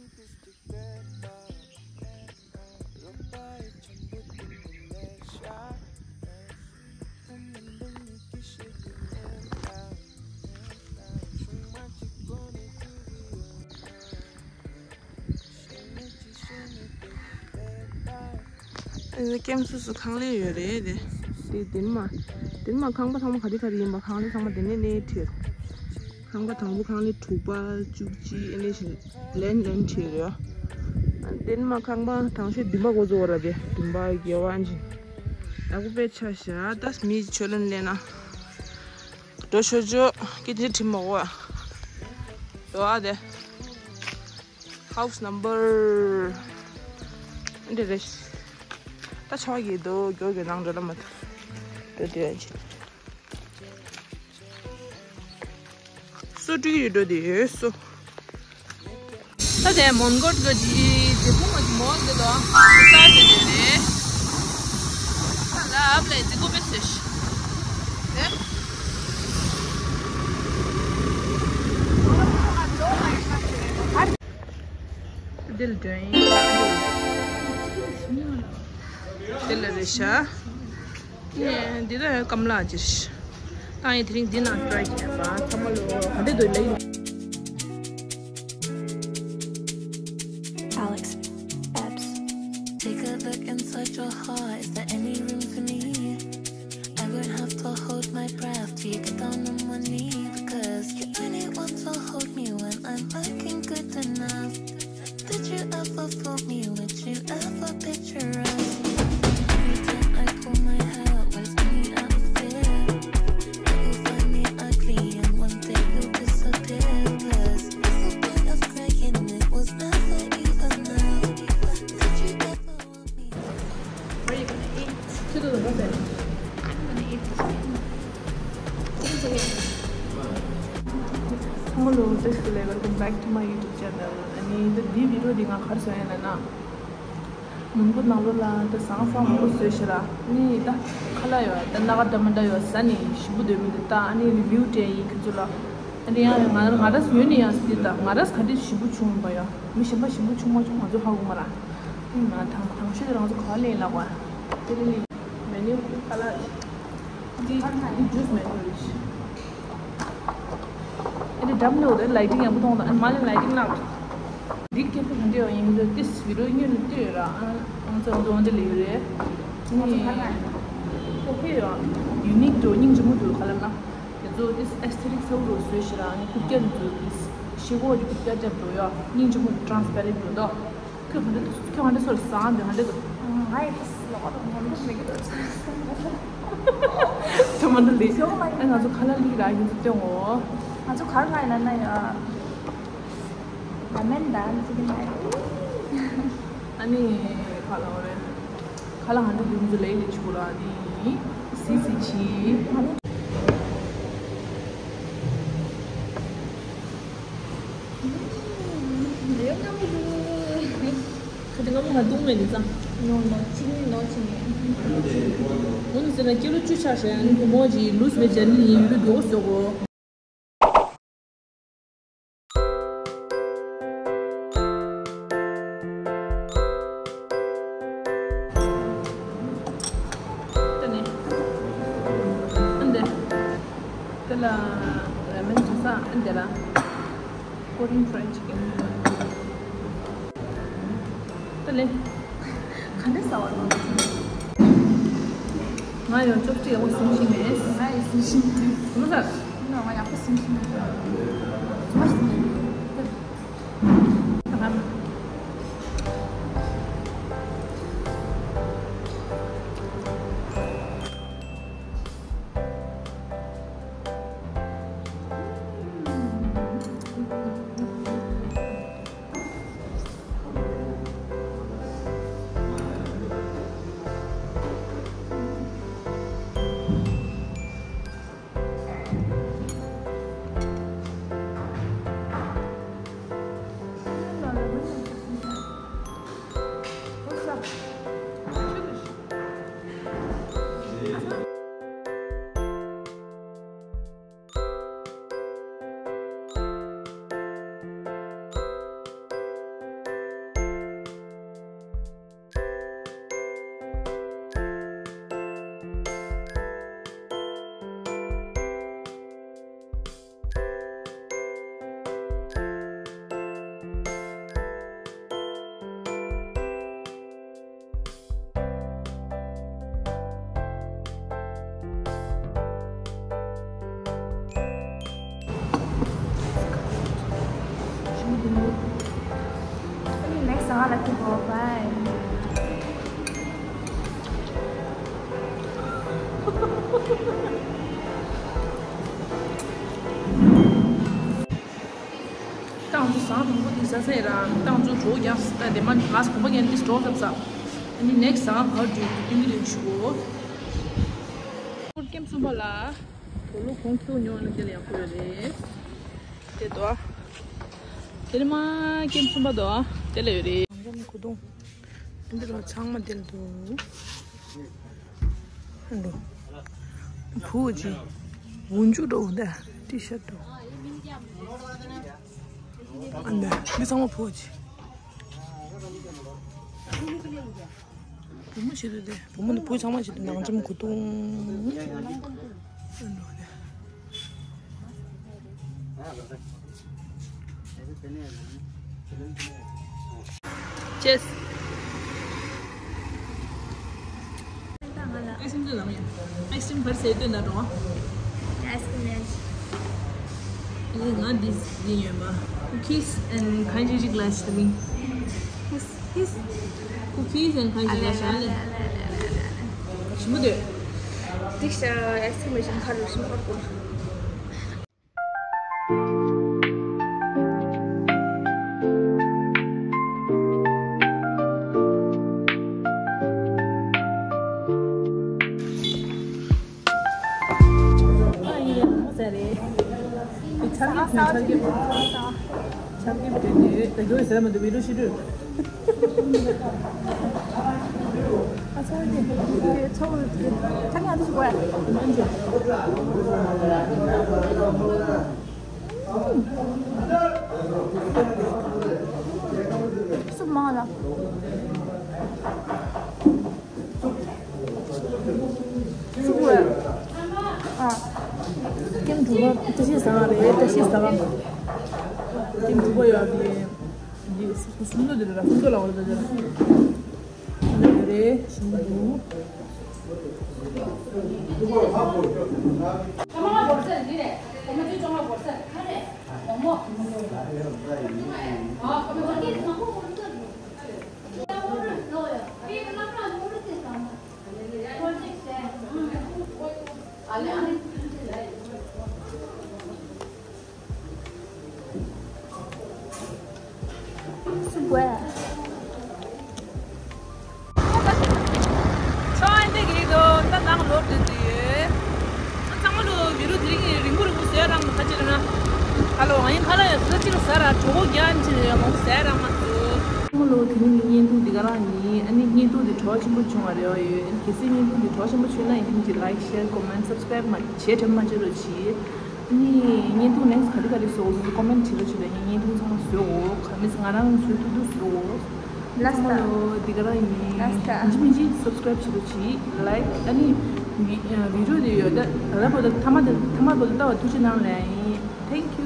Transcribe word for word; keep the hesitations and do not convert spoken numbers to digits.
ཨ་ནི་ཀེམ་སུ་སུ་ཁང་ལས་ཡོད་རེད་དེ། དེ་དེ་ནི་མ། དེ་ནི་མ་ཁང་པ་ཚང་མ་ག་རེ་ག་རེ་ཡིན་པ། ཁང་ལས་ཚང་མ་དེ་ནས་ནས་བྲིས། ཁང་པ་དང་པོ་ཁང་ལས་དྲུག་པ་བཅུ་གཅིག་ཨ་ནི་བཞིན་ལན་ལན་བྲིས་རེད། ཨ་ནི་དེ་ནི་མ་ཁང་པ་དང་ཤོས་བདུན་པ་འགོ་ཚུགས་པ་ར་བས། བདུན་པ་དགེ་བ་ཨ་ནི་བཞིན། ཨ་ཁུ་པས་ཆ་བཞག་ད་མི་ཆོ་ལོན་ལེན་ན། འགྲོ་ཆོག་ཆོག་གི་དེ་ཁྲིམས་མ་གོ་ཨ། འགྲོ་ཨ་དེ། House number འདི་རེད། ད་ཆོག་གི་འདུག་མགྱོགས་མགྱོགས་ནང་འགྲོ་ལ་མ་ཐུབ། འགྲོ་དུས་ཡན་ཆད། སོ་སྤྲུག་ཡོད་འགྲོ་དེ་ཡོད་སོ། ད་དེ་མོན་གྷོ་གི་ཇི་ཇི་ཕུང་གི་མོལ་འདི་དང་ས་ཆ་དེ་རེད། ད་ལ་ཨབ་ལ་ཇི་གོ་པེ་སེ་ཤི། དེ། འདི་ལ་འགྲོ་ཡིན། འདི་ལ་རེད་ཤག་ནས་འདི་ལ་ཀམ་ལ་ཅིར། ད་ཡིན་དེ་རིང་འདི་ན་ཊ་རའི་བྱས་པ་ཚང་མ་ལོ་ག་འདྲ་འདུག་ལེགས། Alex Epps. Take a look inside your heart. Is there any room for me? I would have to hold my breath to get down on one knee because you only want to hold me when I'm looking good enough. Did you ever fool me? Would you ever picture us? Every time I comb my hair, what is coming out of it? You find me ugly and one day you'll disappear. Plus, what's the point of crying? It was never even love. Did you ever want me? What are you gonna eat? Today the birthday. I'm gonna eat this one. Hello, welcome back to my YouTube channel. ཨ་ནི་ད་འདི་བི་ཌི་ཡོ་འདི་ང་ག་རེ་བཟོ་ཡིན་ལབ་ན། མོན་གྷོ་ནང་ལོགས་ལ་ད་ཟ་ཁང་མང་པོ་བཟོས་ཤག་ར། ཨ་ནི་ད་ཁ་ལག་ཡོད་ད་སྣ་ཁ་འདྲ་མི་འདྲ་ཡོད་ཟ་ནི་ཞིམ་པོ་འདོད་མི་འདུག་ད་ཨ་ནི་རི་བིའུ་སྤྲད་ཡིན་ཁྱོད་ཚོ་ལ། ཨ་ནི་ཡང་ང་ང་རང་ངོས་ནས་ཡང་ཟེར་ད་ང་རང་ག་འདྲ་ཞིམ་པོ་བྱུང་བ་ཡོད། མི་གཞན་པ་ཞིམ་པོ་བྱུང་མ་བྱུང་ང་ཚོ་ཧ་གོ་མ་ར། ཨ་ནི་ང་དང་དང་ཤོས་དེ་རང་ཚོ་ག་པར་ལེན་ལབ་པ། དེ་ལས་ལེན། མེ་ནིའུ་ཁ་ལག་འདི་འདི་ཇུས་མེ་ནིའུ་རེད། ཨ་ནི་འགྲམ་ནས་འོ་དེ་ལའི་ཊིང་ཡག་པོ་མཐོང་དང་ཨ་ནི་མ་ལེན་ལའི་ཊིང་ལགས། འདི་སྐད་ཆ་ག་འདྲ་ཡོད་ཡིན་མི་འདུག་ཏིས་བི་ཌི་ཡོ་སྔོན་ནས་བཏོད་ཡོད་ར། ཨང་ཚོ་འདོན་འདི་ལས་ཡོད་རེད། ནི་ཨོ་ཁེ་ཡོད། ཡུ་ནིག་འདུག་སྙིང་རྗེ་མོ་འདུག་ག་ལ་ན། དེ་ཚོ་ཏིས་ཨེས་ཐེ་ཊིག་ཚ་བོ་རུ་བཟོས་ཤི་ར་ནི་རྐུབ་བཀྱག་འདི་ཚོ་ཏིས་ཤི་གོ་རི་རྐུབ་བཀྱག་རྒྱབ་འགྲོ་ཡོད་སྙིང་རྗེ་མོ་ཊ་རན་སི་པེ་རེན་ཊི་འདུག་དོ། ཁོས་ག་འདྲ་ཁྱོད་ག་འདྲ་སོར་སང་འདི་ག་འདྲ་འདུག་ང་ཡི་ཏིས་ལོག་ལོག་མོ་འདུག་མི་གི་འདུག་ཚ། དེ་མ་འདུག་ལི། ཨ་ང་ཚོ་ཁ་ལག་ལིག་ར་ཡིན་ཚུལ་སྟོན་འོ། ང་ཚོ་གར་ང་ཡིན་ན་ན་ཡ། ལ་མེན་ད་ནི་ཚིག་གི་ན་ཡ། ཨ་ནི་ཁ་ལག་རེད། ཁ་ལག་ཧ་འདི་འདུག་འདུག་ལེ་ལེ་ཆུ་ལ་ནི་སི་སི་ཆི། ཁ་དེ་ང་མོ་ང་བཏུང་མེད་ནི་ཙང་། ནོ་ནོ་ཅི་ནི་ནོ་ཅི་ནི། མོ་ནི་ཟེར་ན་སྐྱེ་ལོ་བཅུ་ཆགས་ཤག་ཨ་ནི་བུ་མོ་ཅིག་ལུས་མེད་ཇར་ནི་ཡིན་ཡུལ་དུ་འགྲོ་ཟེར་གོ། དེ་ནས་ཨ་འདི། དེ་ལ་ར་མེན་བྱེད་ས་ཨ་འདི་ལ། Korean fried chicken. དེ་ལས། ག་འདྲ་ཟ་བ་རེད། ང་ཡང་ཅོབ་སྟིག་ཡག་པོ་ཟིན་ཤེས་མེད། ང་ཡང་ཟིན་ཤེས་མེད། མི་ཟ། ང་ཡག་པོ་ཟིན་ཤེས་མེད། ང་ཟིན་མེད། ཏང་ཚོ་ཟངས་དང་པོ་དེ་ཟ་ས་ཡིན་ར། ཏང་ཚོ་གྲོགས་རྒྱག་ས་དེ་མ་ང་གོམ་པ་རྒྱག་ནས་དེ་གྲོགས་ཟབ་ས། ཨ་ནི་ནེག་ཟངས་བར་དུ་སྟོན་གྱི་རེད་ཞུ་གོ། ཀེམ་གསུམ་པ་ལ་དོ་ལོ་གོང་ཁྱེར་མྱོང་ན་དེ་ལ་ཡག་པོ་ཡོད་རེད། དེ་དོ། དེ་ལ་མ་ཀེམ་གསུམ་པ་དོ། དེ་ལ་ཡོད་རེད། ལམ་གུ་དུང་། འདི་ལ་ཚང་མ་དེ་ལ་འདུག་འགྲོ། བུ་ཅི། འུ་ཅུ་འགྲོ་འདི་ཏི་ཤར་འགྲོ། ཨ་འདི་འདི་ཚང་མ་བུ་ཅི། བུ་མོ་ཞིག་འདུག་སྟེ། བུ་མོ་འདི་བུ་ཚང་མ་ཞིག་འདུག་ནང་འཇམ་གུ་དུང་། འགྲོ་འདི། Cheers. Ice cream དེ་ལ་མེད། Ice cream བར་ཟས་སྟོན་ན་འགྲོ། Ice cream ཡང་། ང་འདི་འདི་ཡོད་མ། Cookies and གང་ཞིག་ཅིག་ལ་ཞིག་མིན། Cookies and གང་ཞིག་ལ་ཞིག་ལ། ཞིམ་པོ་འདུག་འདི་ཤ་ice cream བཞིན་ཁ་རུ་ཞིམ་པོ་ཁོར་གོ། སུ་མང་ལ། སུ་བ། ཨ། ཀེམ་དྲུག་པ་བཀྲ་ཤིས་བཟང་རེད། བཀྲ་ཤིས་བཟང་། ཀེམ་དྲུག་པ་ཡོད་རེད། འདི་སུམ་མདོ་འདི་རེད་ལ། སུམ་མདོ་ལ་འོ་རེད་འདི་རེད། འདི་རེད་ཞིམ་པོ་འདུག་སུ་བ། ཆོ་ཨ་འདི་གི་དོ་ད་ནང་ལོག་འགྲོ་དུས་ཡོད། ཨ་ཚང་མ་ལོ་བི་རུ་དེ་རིང་རིང་པོ་རིང་པོ་ཟས་རག་མ། ཁ་ཅིག་ན་ཁ་ལོ་ཨ་ཡིན་ཁ་ལ་ཡང་ཟས་གཅིག་ཟ་ར་གྲོད་ཁོག་རྒྱགས་ཅིག་ཡང་མང་པོ་ཟས་རག་མ་སོང་། ཚང་མ་ལོ་དེ་རིང་གི་བརྙན་ཐུང་འདི་ག་རང་ཡིན། ཨ་ནི་བརྙན་ཐུང་འདི་གྲོགས་ཆེན་པོ་བྱུང་བ་རེད་བ་ཡོད། གལ་སྲིད་བརྙན་ཐུང་འདི་གྲོགས་ཆེན་པོ་བྱུང་ན་ཡིན་དེ་ཅིག་like share comment subscribe མ་བྱས་དྲན་མ་བྱེད་རོགས་གྱིས། ཨ་ནི་བརྙན་ཐུང་next ག་རེ་ག་རེ་བཟོ་དགོས་ཀོ་མེན་བྱེད་རོགས་བྱེད་དང་། ངས་བརྙན་ཐུང་ཚང་མ་བཟོས་འོ། ག་མི་ང་རང་བཟོས་ཐུབ་ཐུབ་བཟོས་འོ། ལ་ས། ཚང་མ་ལོ་འདི་ག་རང་ཡིན། ལ་ས། ཡིན་གཅིག་མིན་གཅིག་subscribe བྱེད་རོགས་གྱིས། like ཨ་ནི་བི་ཨ་video དེ་ཡོད་ད་ད་ལྟ་བར་དུ་མཐའ་མ་དེ་མཐའ་མ་བར་དུ་ལྟ་བ་ཐུགས་རྗེ་གནང་ལན་ཡིན། Thank you.